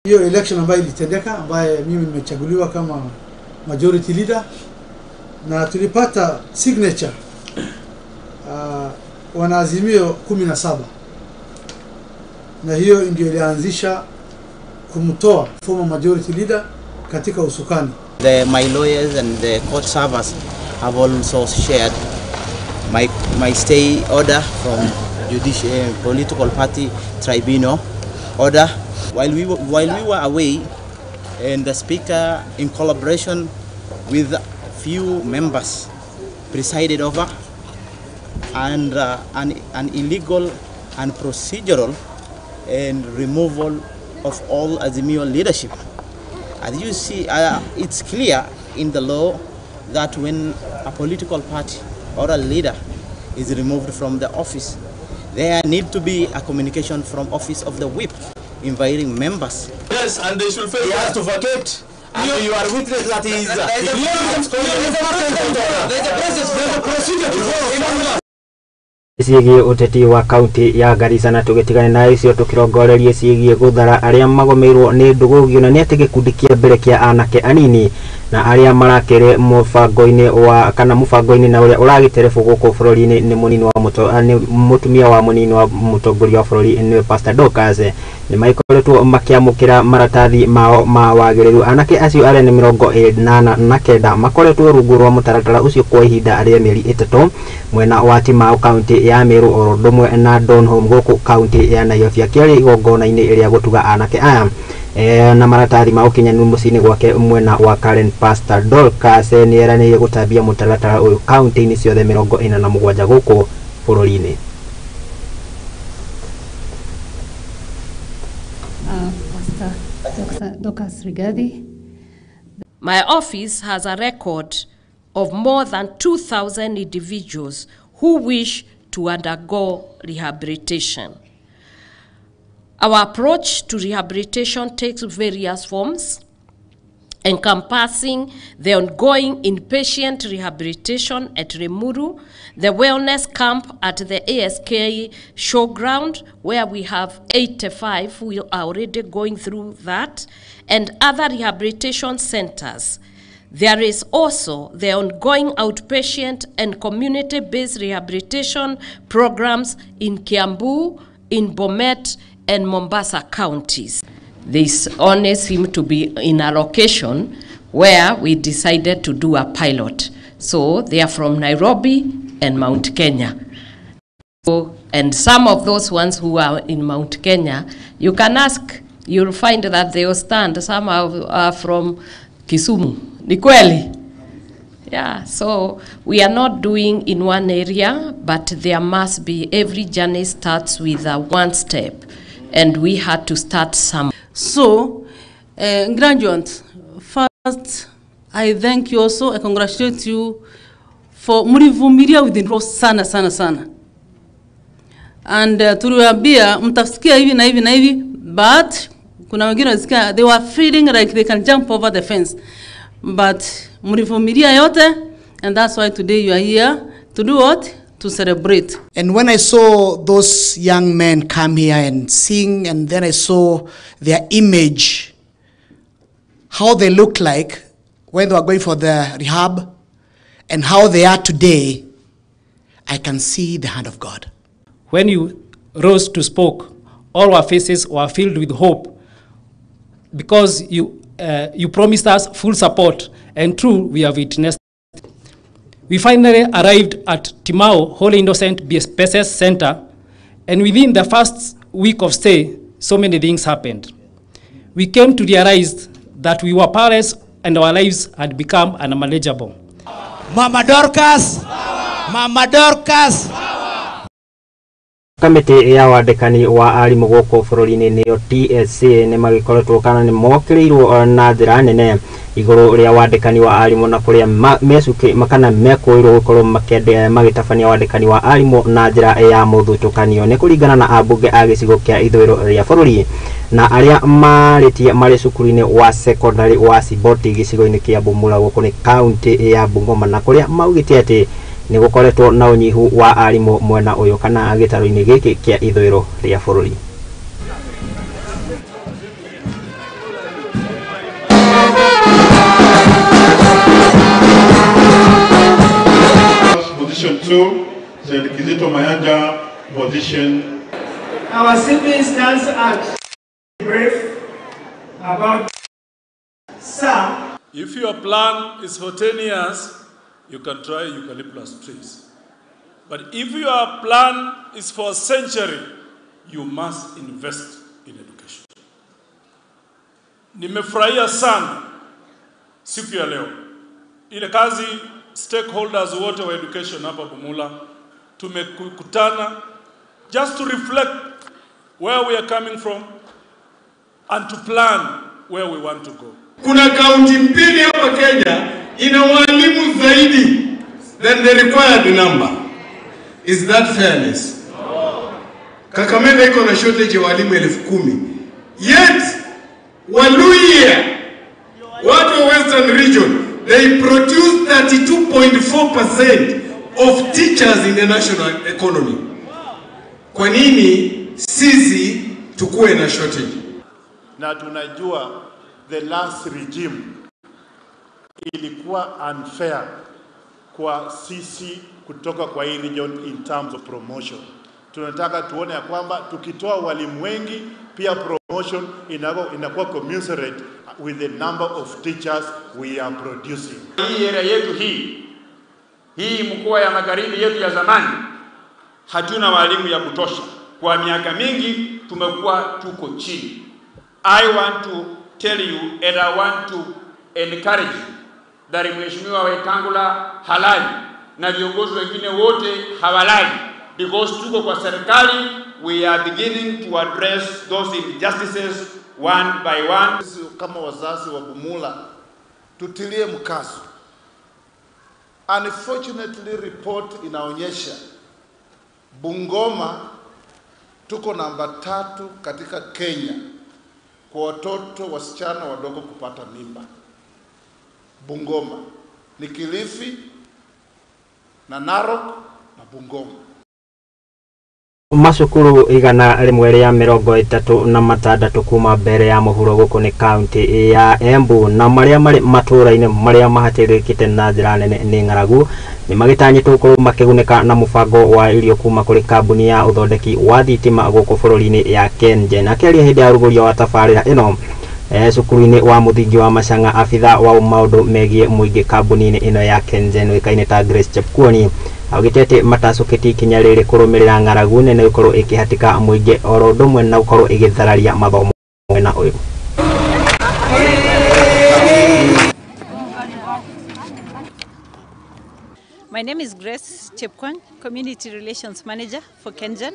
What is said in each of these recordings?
Hiyo election ambayo ilitendeka, ambaye mimi nimechaguliwa kama majority leader, na tulipata signature wanaazimio 17, na hiyo ndio ilianzisha kumtoa former majority leader katika usukani. My lawyers and the court servers have also shared my stay order from judicial political party tribunal order. While we were away, and the speaker, in collaboration with few members, presided over and an illegal and procedural and removal of all Azimio leadership. As you see, it's clear in the law that when a political party or a leader is removed from the office, there need to be a communication from office of the whip inviting members. Yes, and they should fail. He has to vacate. And you are witness that he is. There's a procedure to follow. Ciĩgiĩ ũteti wa kaunti ya Garissa na tũgĩtigane na icio tũkĩrongorerie ciĩgiĩ gũthara arĩa magomeirwo nĩ ndũgũgio na nĩ atĩ gĩkundi kĩa mbere kĩa anake anini na arĩa marakĩrĩ mũbango-inĩ wa kana mũbango-inĩ na ũrĩa ũragĩterebwo gũkũ bũrũri-inĩ nĩ mũnini wa mũtumia wa mũnini wa mũtongoria wa bũrũri nĩ Pastor Dorcas nĩ maikoretwo makĩamũkĩra maratathi mao ma wagĩrĩru. Anake acio arĩa nĩ 89 makoretwo rungu rwa mũtaratara ũcio kwa ihinda rĩa mĩeri 3 mwena wa Timau kaunti ya Meru oro ũndũ na Donholm gũkũ kaunti ya Nairobi akĩaria igongona-inĩ rĩa gũtuga anake aya na maratathi ma ũkinyanĩru mũciĩ-inĩ gwake mwena wa Karen. Pastor Dorcas nĩ eranĩire gũtambia mũtaratara ũyũ kaunti-inĩ ciothe 47 gũkũ bũrũri-inĩ. Pastor Dorcas Rigathi. My office has a record of more than 2,000 individuals who wish to undergo rehabilitation. Our approach to rehabilitation takes various forms, encompassing the ongoing inpatient rehabilitation at Limuru, the wellness camp at the ASK showground, where we have 85 who are already going through that, and other rehabilitation centers. There is also the ongoing outpatient and community-based rehabilitation programs in Kiambu, in Bomet, and Mombasa counties. This only seemed to be in a location where we decided to do a pilot. So they are from Nairobi and Mount Kenya. So, and some of those ones who are in Mount Kenya, you can ask, you'll find that they will stand. Some are from Kisumu. Ni kweli? Yeah, so we are not doing in one area, but there must be, every journey starts with one step, and we had to start some. So, graduates, first, I thank you also, I congratulate you for mlivumilia with sana sana sana. And tuliwaambia mtasikia hivi na hivi na hivi, but kuna wengine walisikia, they were feeling like they can jump over the fence. But mlivumilia yote, and that's why today you are here to do what? To celebrate. And when I saw those young men come here and sing, and then I saw their image, how they looked like when they were going for the rehab, and how they are today, I can see the hand of God. When you rose to speak, all our faces were filled with hope, because you promised us full support, and true, we have witnessed. We finally arrived at Timau Holy Innocent BSPSS Center, and within the first week of stay, so many things happened. We came to realize that we were powerless and our lives had become unmanageable. Mama Dorcas! Mama Dorcas! Kamĩtĩ ya wandĩkani wa arimũ gũkũ bũrũri-inĩ nĩyo TSC nĩ magĩkoretwo kana nĩ mokĩrĩirwo na njĩra nene igũrũ rĩa wandĩkani wa arimũ na kũrĩa mecuki kana mekũĩrwo gũkorwo magĩtabania wandĩkani wa arimũ na njĩra ya mũthutũkanio nĩ kũringana na ambunge a gĩcigo kĩa ithũĩro rĩa bũrũri na arĩa marĩtie marĩ cukuru-inĩ wa secondary wa Siboti gĩcigo-inĩ kĩa Bumula gũkũ nĩ kaunti ya Bungoma na kũrĩa maugĩte atĩ nĩ gũkoretwo na ũnyihu wa arimũ mwena ũyũ kana gĩtarũ-inĩ gĩkĩ kĩa ithũĩro rĩa bũrũri. Council, St. Kizito Mayanja position. Our CV stands at brief about sir. If your plan is for 10 years, you can try eucalyptus trees. But if your plan is for a century, you must invest in education. Nimefurahia sana siku ya leo. Ile kazi stakeholders wote wa education hapa Bumula tumekutana just to reflect where we are coming from and to plan where we want to go. Kuna kaunti mbili hapa Kenya ina walimu zaidi than the required number. Is that fairness? No. Kakamega iko na shortage ya walimu 10,000. Yet Waluhya, watu wa Western Region, they produce 32.4% of teachers in the national economy. Kwa nini sisi tukue na shortage? Na tunajua the last regime ilikuwa unfair kwa sisi kutoka kwa hii region in terms of promotion. Tunataka tuone ya kwamba tukitoa walimu wengi pia promotion inakuwa commensurate with the number of teachers we are producing. Hii area yetu hii mkoa ya magharibi yetu ya zamani hatuna walimu ya kutosha. Kwa miaka mingi tumekuwa tuko chini. I want to tell you and I want to encourage you that Mheshimiwa Wetangula halali na viongozi wengine wote hawalali, because tuko kwa serikali, we are beginning to address those injustices one by one. Kama wazazi wa Bumula tutilie mkazo. Unfortunately, report inaonyesha Bungoma tuko namba 3 katika Kenya kwa watoto wasichana wadogo kupata mimba. Bungoma ni Kilifi na Narok na Bungoma. Macukuru 136 kuma mbere ya mũhuro gũkũ nĩ kaunti ya Embu na marĩa marĩ matũũra-inĩ marĩa mahatĩrĩrĩkĩte na njĩra nene nĩ ng'aragu nĩ magĩtanyĩtwo gũkorwo makĩgunĩka na mũbango wa irio kuma kũrĩ kambuni ya ũthondeki wa thitima gũkũ bũrũri-inĩ ya KenGen. Akĩaria hĩndĩ ya ũrugũria wa tabarĩra ĩno cukuru-inĩ wa mũthingi wa Machang'a, abitha wa maũndũ megiĩ mũingĩ kambuni-inĩ ĩno ya KenGen ũĩkaine ta Grace Chepkuoni augĩte atĩ matacũkĩtie ikinya rĩrĩ kũrũmĩrĩra ng'aragu nene gũkorwo ĩkĩhatĩka mũingĩ oro ũndũ ũmwe na gũkorwo ĩgĩthararia mathomo mwena ũyũ. My name is Grace Chepkwony, Community Relations Manager for KenGen.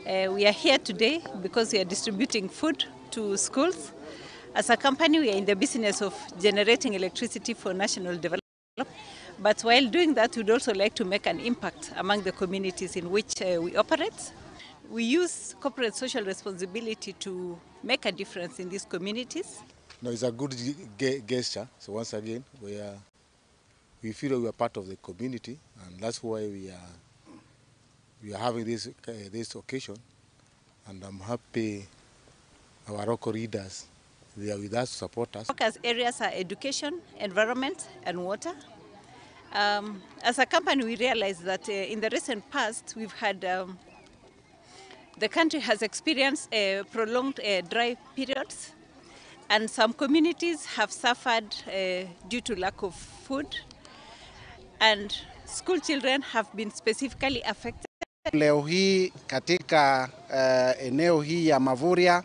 We are here today because we are distributing food to schools. As a company, we are in the business of generating electricity for national development. But while doing that, we'd also like to make an impact among the communities in which we operate. We use corporate social responsibility to make a difference in these communities. No, it's a good gesture. So once again, we feel we are part of the community, and that's why we are having this occasion. And I'm happy our local leaders, they are with us to support us. Focus areas are education, environment, and water. As a company, we realize that in the recent past, we've had the country has experienced prolonged dry periods, and some communities have suffered due to lack of food, and school children have been specifically affected. Leo hii katika eneo hii ya Mavuria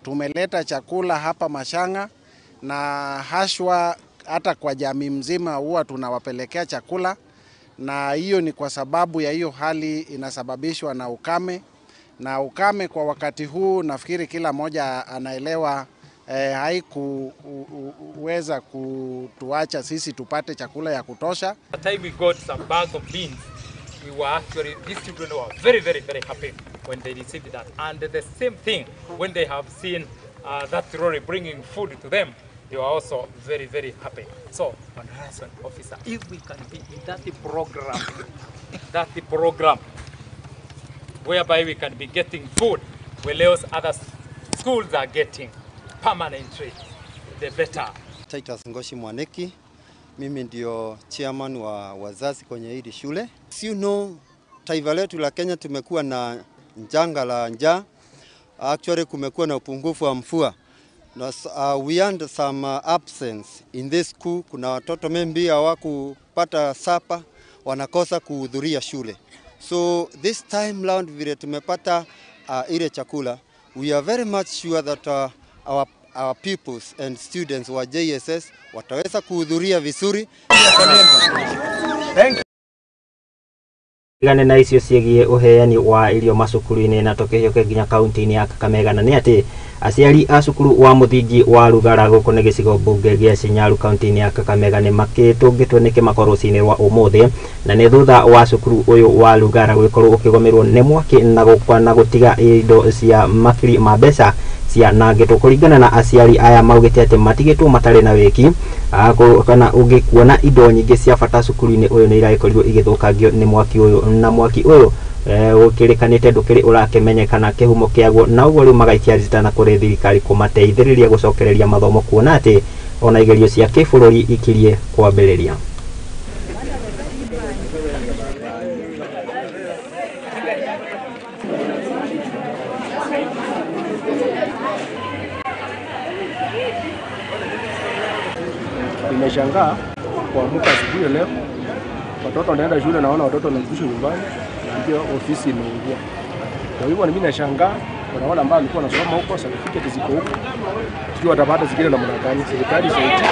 tumeleta chakula hapa Machang'a, na hashwa hata kwa jamii mzima huwa tunawapelekea chakula, na hiyo ni kwa sababu ya hiyo hali inasababishwa na ukame. Na ukame kwa wakati huu nafikiri kila mmoja anaelewa haikuweza kutuacha sisi tupate chakula ya kutosha. The time we got some bags of beans, we were actually, these children were very, very, very happy when they received that. And the same thing when they have seen that lorry bringing food to them, they were also very, very happy. So, Liaison Officer, if we can be in that program, whereby we can be getting food, whereas other schools are getting permanently, the better. Titus Ngoshi Mwaniki, Mimi ndio chairman wa wazazi kwenye hili shule. You know, taifa letu la Kenya tumekuwa na janga la njaa. Actually kumekuwa na upungufu wa mvua. Na we had some absence in this school. Kuna watoto maybe hawakupata sapa, wanakosa kuhudhuria shule. So this time round vile tumepata ile chakula, we are very much sure that our pupils and students wa JSS wataweza kuhudhuria vizuri. Thank you. Tigane na icio ciĩgiĩ ũheani wa irio macukuru-inĩ na tũkĩhiũke nginya kaunti-inĩ ya Kakamega na nĩ atĩ aciari a cukuru wa mũthingi wa Rugara gũkũ nĩ gĩcigo mbunge gĩa Shinyaru kaunti-inĩ ya Kakamega nĩ makĩtũngĩtwo nĩ kĩmako rũcinĩ rwa ũmũthĩ na nĩ thutha wa cukuru ũyũ wa Rugara gũgĩkorwo ũkĩgomerwo nĩ mwaki na gũkwa na gũtiga indo cia makiri ma mbeca cianangĩtwo kũringana na aciari aya maugĩte atĩ matigĩtwo matarĩ na wĩki kana ũngĩkuona indo nyingĩ cia bata cukuru-inĩ ũyũ nĩ iragĩkorirwo igĩthũkangio nĩ mwaki ũyũ na mwaki ũyũ ũkĩrĩkanĩte ndũkĩrĩ ũrakĩmenyekana kĩhumo kĩaguo na ũguo rĩu magaikia ritana kũrĩ thirikari kũmateithĩrĩria gũcokereria mathomo kuona atĩ ona igerio cia kĩbũrũri ikirie kwambĩrĩria. Nimeshangaa kuamka asubuhi leo, watoto wanaenda shule, naona watoto wanarudishwa nyumbani, naambia ofisi imeungua. Kwa hivyo mimi nashangaa, kuna wale ambao walikuwa wanasoma huko, certificate ziko huko, sijui watapata zingine namna gani. Serikali sauti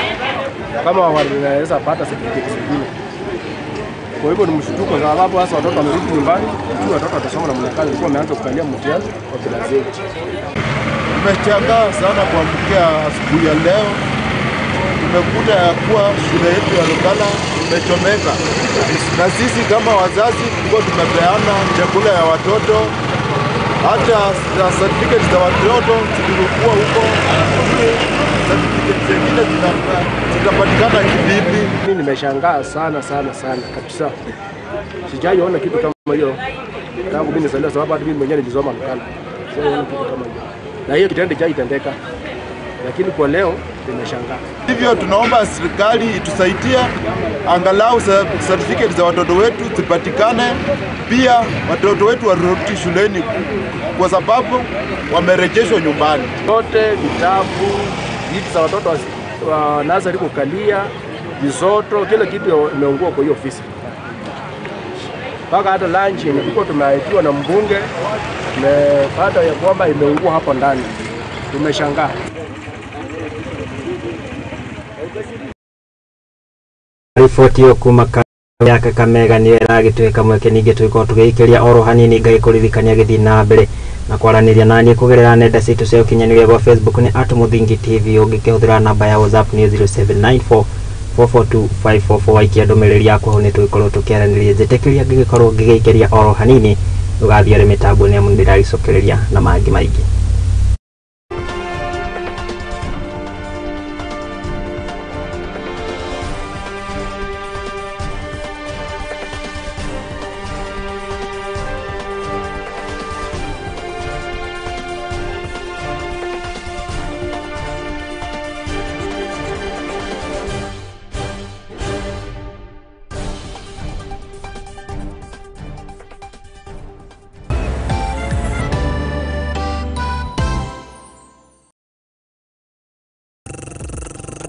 kama wanaweza pata certificate zingine. Kwa hivyo ni mshtuko, sababu hasa watoto wamerudi nyumbani, sijui watoto watasoma namna gani, walikuwa wameanza kukalia mtihani wa class 8. Nimeshangaa sana kuamkia asubuhi ya leo, tumekuta ya kuwa shule yetu ya Lugala imechomeka, na sisi kama wazazi tulikuwa tumepeana chakula ya watoto, hata certificate za watoto zilikuwa huko. Certificate zingine zitapatikana kivipi? Mimi nimeshangaa sana sana sana kabisa, sijaiona kitu kama hiyo tangu mimi nizaliwa, sababu hata mimi mwenyewe nilisoma Lugala, sijaiona kitu kama hiyo, na hiyo kitendo chaitendeka, lakini kwa leo nimeshangaa. Hivyo tunaomba serikali itusaidie angalau certificate za watoto wetu zipatikane, pia watoto wetu warudi shuleni kwa sababu wamerejeshwa nyumbani. Yote vitabu, viti za watoto wa nursery kukalia, visoto, kila kitu imeungua kwa hiyo ofisi. Mpaka hata lunch ilikuwa tumeahidiwa na mbunge, tumepata ya kwamba imeungua hapo ndani. Tumeshangaa. Riboti ĩyo kuma ya Kakamega nĩ ĩragĩtuĩka mweke ningĩ tũgĩkorwo tũgĩikĩria oro hanini ngagĩkũririkania gĩthiĩ na mbere na kwaranĩria naniĩ kũgerera nenda citũ cia ũkinyanĩria gwa Facebook nĩ @Muthingi TV, ũngĩkĩhũthĩra namba ya WhatsApp nĩ 0794 442 544 waikia ndũmĩrĩri yaku hau nĩ tũgĩkorwo tũkĩaranĩria. Njĩtĩkĩria ngĩgĩkorwo ngĩgĩikĩria oro hanini ndũgathiĩ arĩ mĩtambo nĩ amu nĩndĩragĩcokereria na mangĩ maingĩ.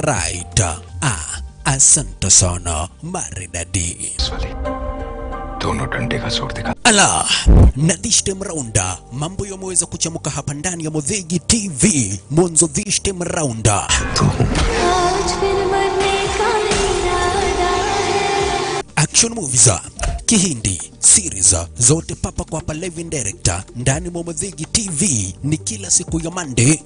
Right. Asante sana maridadi. Ala, na this time round mambo yameweza kuchamuka hapa ndani ya Muthingi TV. Mwanzo this time round. Action movies, Kihindi, series zote papa kwa hapa live and direct ndani mwa Muthingi TV ni kila siku ya Monday.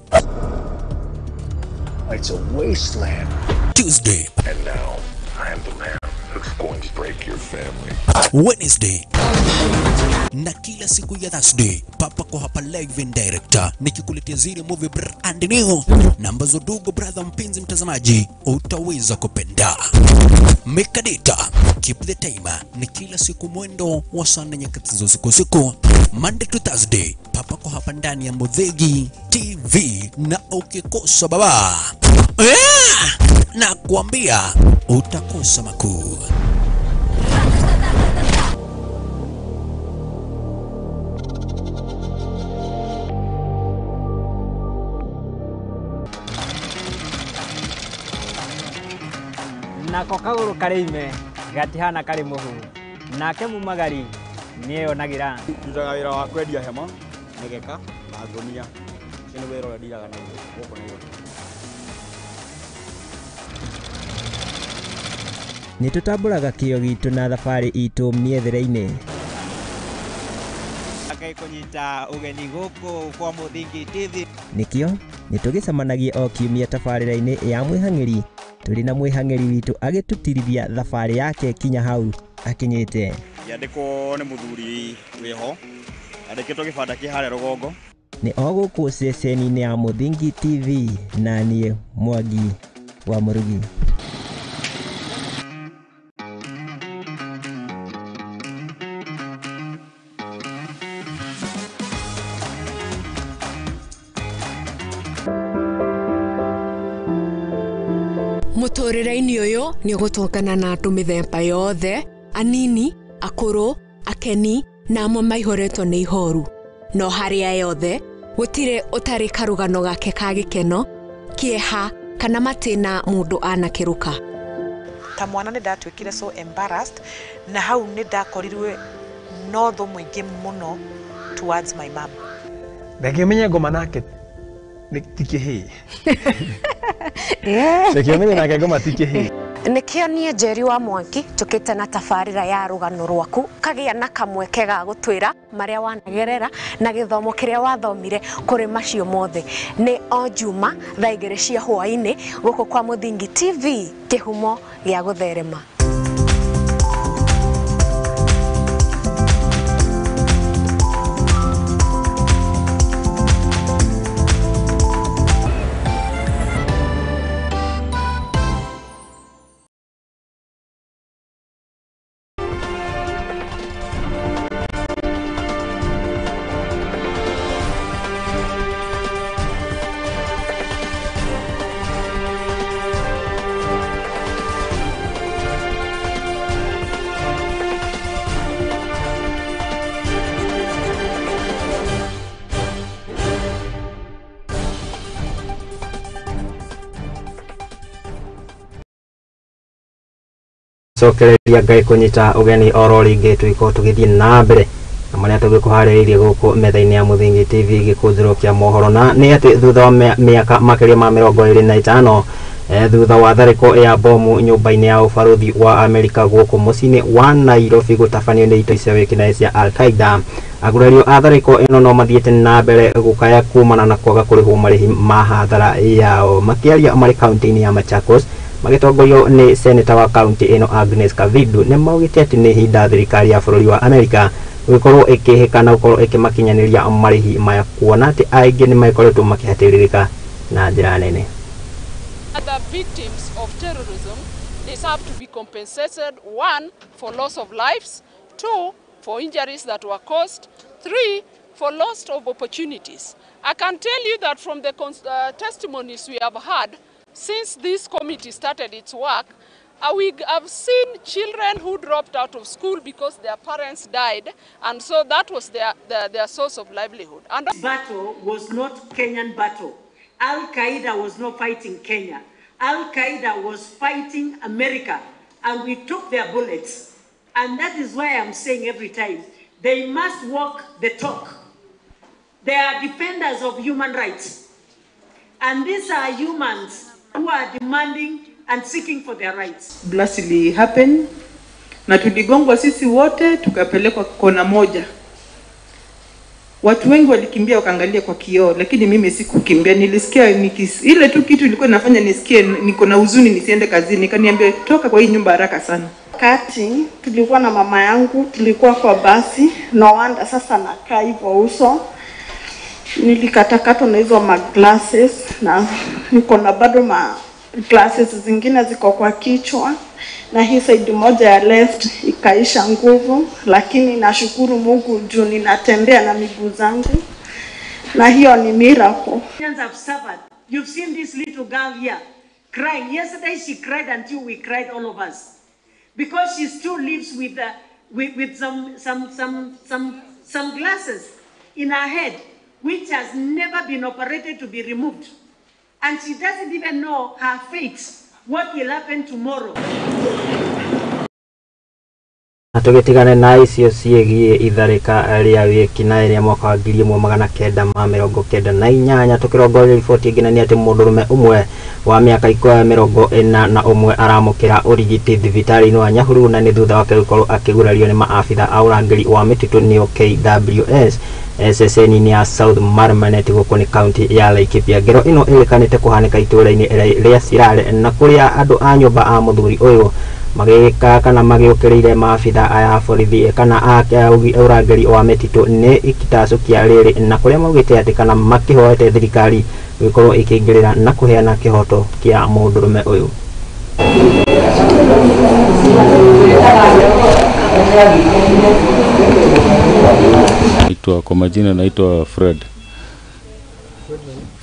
It's a wasteland. Tuesday. And now, I am the man who's going to break your family. Wednesday. Na kila siku ya Thursday, papa kwa hapa live and direct nikikuletea zile movie brand new na ambazo dugo brother mpenzi mtazamaji utaweza kupenda. Make data, keep the timer ni kila siku mwendo wa saa nne nyakati za usiku usiku, Monday to Thursday, papa kwa hapa ndani ya Muthingi TV, na ukikosa baba Na kuambia utakosa makuu. Nako kaguru karĩime gatihana karĩ mũhu nake mumagari nĩeyonagira. Ndutaga wĩra wa kwendia hema, mĩgeka na ngũnia. Ũcio nĩ wĩra ũrĩa ndiraga naguo gũkũ Nairobi. Nĩtũtambũraga kĩo gitũ na thabarĩ itũ mĩethere-inĩ. Ngai kũnyita ũgeni gũkũ kwa Mũthingi TV. Nĩkĩo nĩtũgĩcemanagia o kiumia tabarĩra-inĩ ya Mwĩhang'ĩri tũrĩ na mwĩhang'ĩri witũ agĩtũtirithia thabarĩ yake kinya hau akinyĩte. Ngĩandĩkwo nĩ mũthuri wĩho, andĩkĩtwo gĩbanda kĩ harĩa rũgongo. Nĩ o gũkũ ceceni-inĩ ya Mũthingi TV na niĩ Mwangi wa Mũrugi. Mũtũrĩre-inĩ ũyũ nĩ ũgũtũngana na andũ mĩthemba yothe, anini, akũrũ, akeni na amwe maihũrĩtwo nĩ ihoru. No harĩa yothe, gũtirĩ ũtarĩ karũgano gake ka gĩkeno, kĩeha kana matĩna mũndũ anakĩrũka. Ta mwana nĩ ndatuĩkire so embarrassed na hau nĩ ndakorirwe no thũ mũingĩ mũno towards my mom. Reke menye ngoma nake ti kĩhĩĩ. Reke menye nake ngoma ti kĩhĩĩ. Nĩkĩo niĩ Njeri wa Mwangi njũkĩte na tabarĩra ya rũgano rwaku kagĩa na kamweke ga gũtwĩra marĩa wanagerera na gĩthomo kĩrĩa wathomire kũrĩ macio mothe. Nĩ o Juma thaa 2 cia hwaĩ-inĩ gũkũ kwa Mũthingi TV, kĩhumo gĩa gũtherema. Cokereria Ngai kũnyita ũgeni oro rĩngĩ tũgĩkorwo tũgĩthiĩ na mbere na marĩa tũgĩkũharĩrĩirie gũkũ metha-inĩ ya Mũthingi TV gĩkũnjĩro kĩa mohoro na nĩ atĩ thutha wa mĩaka makĩria ma 25 thutha wa tharĩko ya bomu nyũmba-inĩ ya ũbarũthi wa Amerika gũkũ mũciĩ-inĩ wa Nairobi gũtabanio nĩ itoi cia wĩkinaĩ cia Al-Qaeda, agurario a tharĩko ĩno no mathiĩte na mbere gũkaya kumana na kwaga kũrĩhwo marĩhi ma hathara yao. Makĩaria marĩ kaunti-inĩ ya Machakos magĩtongorio nĩ seneta wa kaunti ĩno Agnes Kavindu nĩ maugĩte atĩ nĩ ihinda thirikari ya bũrũri wa Amerika gũgĩkorwo ĩkĩhĩka na gũkorwo ĩkĩmakinyanĩria marĩhi maya kuona atĩ aingĩ nĩ makoretwo makĩhatĩrĩrĩka na njĩra nene. Other victims of terrorism deserve to be compensated, 1, for loss of lives, 2, for injuries that were caused, 3, for loss of opportunities. I can tell you that from the testimonies we have had since this committee started its work, we have seen children who dropped out of school because their parents died, and so that was their source of livelihood. And this battle was not Kenyan battle. Al-Qaeda was not fighting Kenya. Al-Qaeda was fighting America, and we took their bullets. And that is why I'm saying every time, they must walk the talk. They are defenders of human rights. And these are humans who are demanding and seeking for their rights. Blast ili happen na tuligongwa sisi wote tukapelekwa kona moja. Watu wengi walikimbia wakaangalia kwa kioo, lakini mimi sikukimbia. Nilisikia ile tu kitu ilikuwa inafanya nisikie niko na huzuni nisiende kazini, kaniambia toka kwa hii nyumba haraka sana. Kati tulikuwa na mama yangu, tulikuwa kwa basi, no wonder sasa nakaa hivyo uso. Nilikatakatwa na hizo ma glasses na niko na bado ma glasses zingine ziko kwa kichwa, na hii side moja ya left ikaisha nguvu, lakini nashukuru Mungu juu ninatembea na miguu zangu, na hiyo ni miracle. Kenyans have suffered. You've seen this little girl here. crying. Yesterday she cried until we cried, all of us, because she still lives with some glasses in her head, which has never been operated to be removed. And she doesn't even know her fate, what will happen tomorrow. Na tũgĩtigane na icio ciĩgiĩ itharĩka rĩa wĩkinaĩ rĩa mwaka wa 1998 tũkĩrongoreria riboti ĩngĩ na nĩ atĩ mũndũrũme ũmwe wa mĩaka 41 aramũkĩra ũrigiti thibitarĩ-inĩ wa Nyahururu na nĩ thutha wake gũkorwo akĩgurario nĩ maabitha a ũrangĩri wa mĩtitũ nĩo KWS SSN ya South Marmanet gũkũ nĩ kaunti ya Laikipia. Ngero ĩno ĩrĩkanĩte kũhanĩka itũũra-inĩ rĩa Sirare na kũrĩa andũ a nyũmba a mũthuri ũyũ magĩka kana magĩũkĩrĩire maabitha aya borithi kana a ũrangĩri wa mĩtitũ nĩ ikitacũkia rĩrĩ na kũrĩa maugĩte atĩ kana makĩhoete thirikari gũkorwo ĩkĩingĩrĩra na kũheana kĩhoto kĩa mũndũrũme ũyũ. Naitwa kwa majina naitwa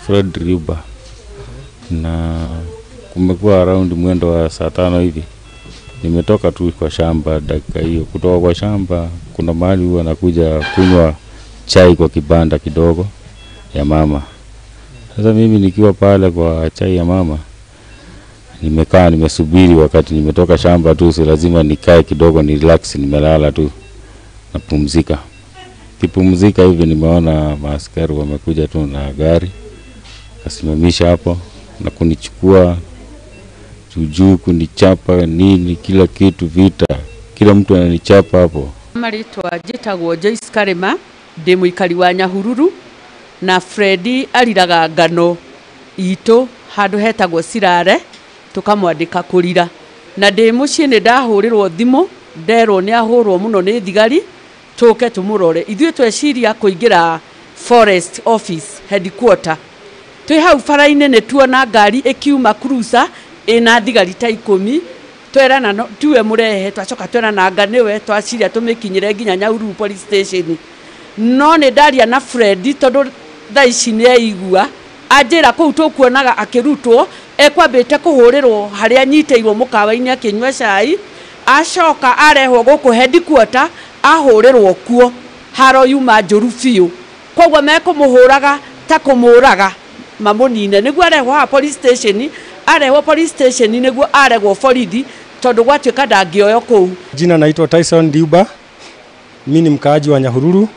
Fred Riuba, na kumekuwa around mwendo wa saa 5 hivi. Nimetoka tu kwa shamba dakika hiyo. Kutoka kwa shamba kuna mahali huwa nakuja kunywa chai kwa kibanda kidogo ya mama. Sasa mimi nikiwa pale kwa chai ya mama nimekaa nimesubiri, wakati nimetoka shamba tu si lazima nikae kidogo ni relax, nimelala tu napumzika. Kipumzika hivi nimeona maaskari wamekuja tu na gari kasimamisha hapo na kunichukua juu kunichapa nini kila kitu, vita, kila mtu ananichapa hapo. Marĩtwa njĩtagwo Joyce Karima, ndĩ mũikari wa Nyahururu, na Fredi ariraga ngano itũ handũ hetagwo Sirare, tũkamwandĩka kũrira. Na ndĩ mũciĩ nĩ ndahũrĩrwo thimũ nderwo nĩ ahũrwo mũno nĩ thigari tũke tũmũrore. Ithuĩ tweciria kũingĩra forest office headquarter, twĩ hau bara-inĩ nĩ tuona ngari ĩkiuma cruiser ina thigari ta 10, twerana no tuwe murehe, twacoka twerana anga niwe, twaciria tumikinyire nginya Nyahururu police station. No nĩ ndaria na Fredi tondũ thaa ici nĩ aigua anjĩra kũu tũkuonaga akĩrutwo ekwambĩte kũhũrĩrwo harĩa anyitĩirwo mũkawa-inĩ akĩnyua cai, acoka arehwo gũkũ headquarter ahũrĩrwo kuo haro yuma njũru biũ, koguo mekũmũhũraga ta kũmũraga mamũnine nĩguo arehwo haha police station. Arehwo police station nĩguo aregwo borithi tondũ gwatuĩka ndangĩoywo kũu. Jina naitwa Tyson Diuba, mimi ni mkaaji wa Nyahururu.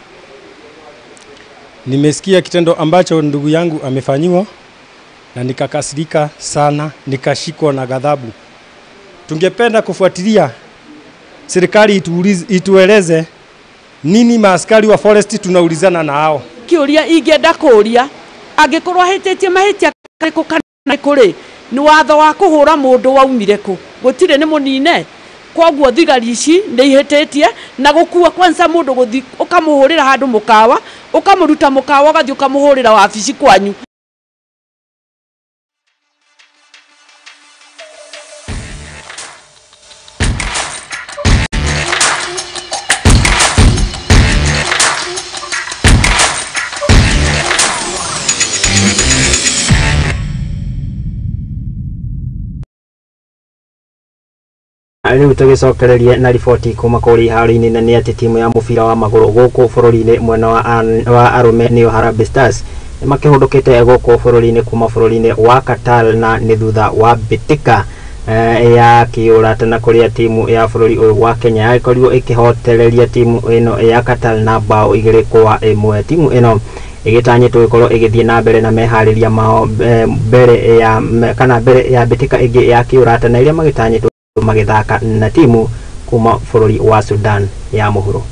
Nimesikia kitendo ambacho ndugu yangu amefanyiwa na nikakasirika sana, nikashikwa na ghadhabu. Tungependa kufuatilia serikali itueleze nini maaskari wa forest tunaulizana na hao. Kĩũria ingĩenda kũũria angĩkorwo ahĩtĩtie mahĩtia karĩkũ kana kũrĩ ni watho wa kũhũra mũndũ waumire kũ, gũtirĩ nĩ mũnine. Koguo thigari ici nĩ ihĩtĩtie na gũkua kwanza mũndũ gũthi ũkamũhũrĩra handũ mũkawa, ũkamũruta mũkawa ũgathiĩ ũkamũhũrĩra wabici kwanyu. Rĩu tũgĩcokererie na riboti kuma kũrĩa iharo-inĩ na nĩ atĩ timu ya mũbira wa magũrũ gũkũ bũrũri-inĩ mwena wa arũme nĩyo Harambee Stars nĩ makĩhũndũkĩte gũkũ bũrũri-inĩ kuma bũrũri-inĩ wa Qatar na nĩ thutha wa mbĩtĩka ya kĩũrata na kũrĩa timu ya bũrũri ũyũ wa Kenya yagĩkorirwo ĩkĩhotereria timu ĩno ya Qatar na bao 2-1. Timu ĩno ĩgĩtanyĩtwo gũkorwo ĩgĩthiĩ na mbere na meharĩria mao mbere ya kana mbere ya mbĩtĩka ĩngĩ ya kĩũrata na iria magĩtanyĩtwo magĩthaka na timu kuma bũrũri wa Sudan ya mũhuro.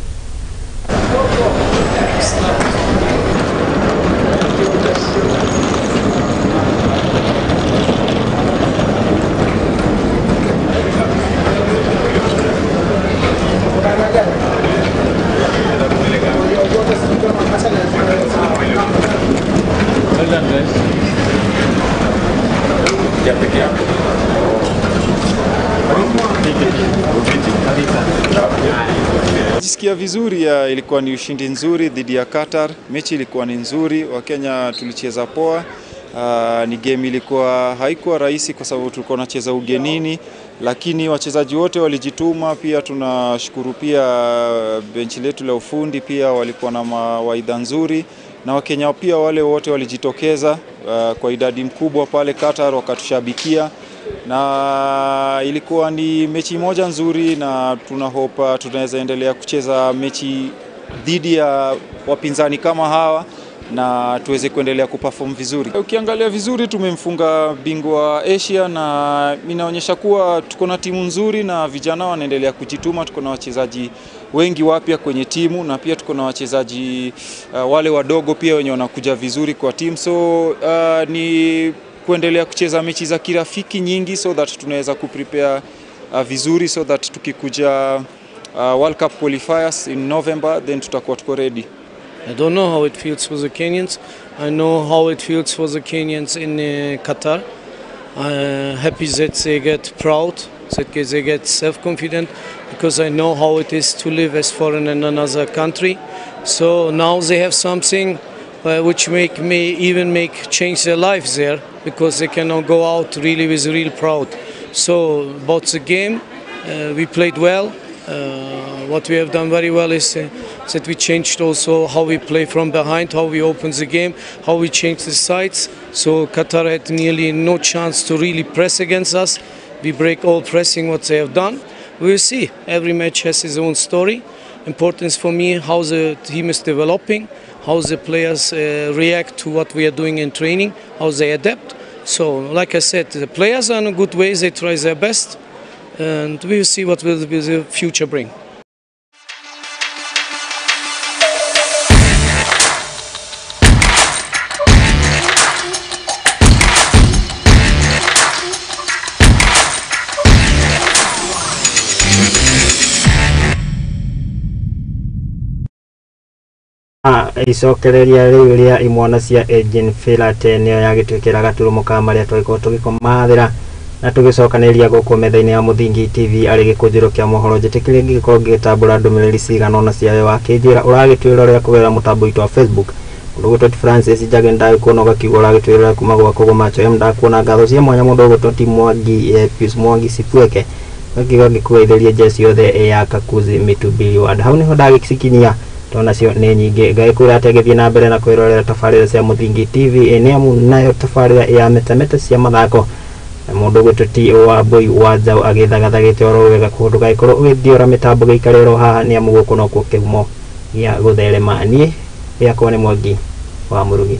Jisikia vizuri, ilikuwa ni ushindi nzuri dhidi ya Qatar. Mechi ilikuwa ni nzuri, Wakenya tulicheza poa Ni game ilikuwa haikuwa rahisi kwa sababu tulikuwa tunacheza ugenini, lakini wachezaji wote walijituma. Pia tunashukuru pia benchi letu la ufundi, pia walikuwa na mawaidha nzuri, na Wakenya pia wale wote walijitokeza kwa idadi mkubwa pale Qatar wakatushabikia, na ilikuwa ni mechi moja nzuri, na tunahopa tunaweza endelea kucheza mechi dhidi ya wapinzani kama hawa na tuweze kuendelea kuperform vizuri. Ukiangalia vizuri tumemfunga bingwa Asia, na inaonyesha kuwa tuko na timu nzuri na vijana wanaendelea kujituma. Tuko na wachezaji wengi wapya kwenye timu na pia tuko na wachezaji wale wadogo pia wenye wanakuja vizuri kwa timu. So ni kuendelea kucheza mechi za kirafiki nyingi so that tunaweza kuprepare vizuri so that tukikuja World Cup qualifiers in November then tutakuwa tuko ready. I don't know how it feels for the Kenyans. I know how it feels for the Kenyans in Qatar. Happy that they get proud, that they get self-confident, because I know how it is to live as foreigner in another country. So now they have something which make me even make change their life there, because they cannot go out really with real proud. So about the game, we played well. What we have done very well is that we changed also how we play from behind, how we open the game, how we change the sides. So Qatar had nearly no chance to really press against us. We break all pressing what they have done. We will see. Every match has its own story. Importance for me how the team is developing, how the players react to what we are doing in training, how they adapt. So like I said, the players are in a good way, they try their best, and we will see what will the future bring. Icokereria riu ria imwana cia Ejin Filate nĩyo yagĩtuĩkĩra gaturumo ka marĩa twagĩkorwo tũgĩkomathĩra na tũgĩcokanĩrĩria gũkũ metha-inĩ ya Mũthingi TV arĩ gĩkũnjĩro kĩa mohoro. Njĩtĩkĩrie ngĩgĩkorwo ngĩgĩtambũra ndũmĩrĩri cigana ũna ciawe wakĩnjĩra ũragĩtwĩrorera kũgerera mũtambo witũ wa Facebook. Mũndũ ũgwĩtwo Francis Njage ndagĩkuona ũgakiuga ũragĩtwĩrorera kuma gwa Kũgũmacho M, ndakuona ngatho cia mwanya mũndũ ũgwĩtwo ti Mwangi Pius Mwangi Sipweke ũkiuga ngĩkugeithĩrie jeci yothe ya Kakuzi Mitubiri Ward. Hau nĩho ndagĩcikinyia tondũ nacio nĩ nyingĩ. Ngagĩkwĩra atĩ agĩthiĩ na mbere na kwĩrorera tabarĩra cia Mũthingi TV nĩ amu nayo tabarĩra ya metameta cia mathako mũndũ ũgwĩtwo ti wa Mbũi wa Njaũ agĩthagathagĩte oro wega kũndũ gagĩkorwo ũgĩthiora mĩtambo gĩikare oro haha nĩ amu gũkũ nokuo kĩhumo gĩa gũtherema. Niĩ gĩakwa nĩ Mwangi wa Mũrugi.